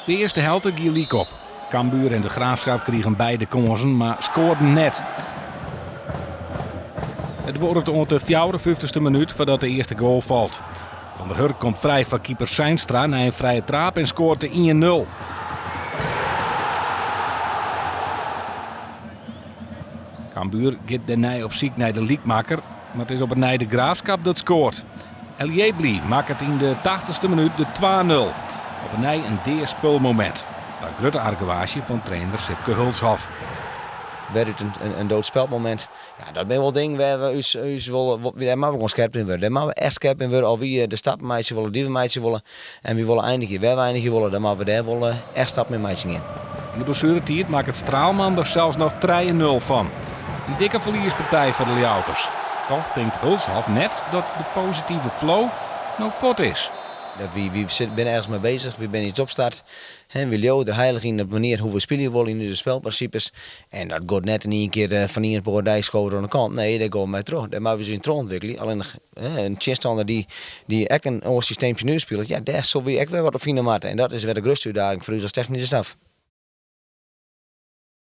De earste helte gie lyk op. Cambuur en De Graafschap krigen beide kânsen, mar skoarden net. It duorret oant de 54ste minút foardat de earste goal falt. Van der Hurk komt frij foar keeper Seinstra nei in frije traap en skoart de 1-0. Cambuur giet dêrnei op syk nei de lykmakker, mar it is op 'e nij De Graafschap dat skoart. El Jebli makket yn de 80ste minút de 2-0. Op 'e nij in dea spulmomint. Ta grutte argewaasje fan trainer Sipke Hulshoff. Wer út in doodspelmomint. Ja, dat binne wol dingen wêr't we ús, ús wol, dêr moatte we gewoan skerp yn wurde. Dêr moatte we echt skerp yn wurde, as wy de stappen meitsje wolle dy't we meitsje wolle. En wy wolle einigje wêr't we einigje wolle, dan moatte we dêr wol echt stappen yn meitsjen gean. Yn de blessueretiid makket Straalman der sels noch 3-0 fan. In dikke ferliespartij foar de Ljouwerters. Toch tinkt Hulshoff net dat de positive flow no fuort is. Dat wy binne ergens mei bezich, wy binne iets opstart. Wy leauwe der heilich yn op de manier hoe't we spylje wolle yn ús spelprinsipes. En dat giet net yn ien kear fan ien op de oare dei skowe oan de kant. Nee, dêr gean we mei troch. Dêr moatte we ús yn trochûntwikkelje. Allinnich in tsjinstanner dy't ek in oar systeemtsje nu spilet, ja, dêr sille wy ek wer wat op fine moatte. En dat is wer de grutste útdaging foar ús as technyske staf.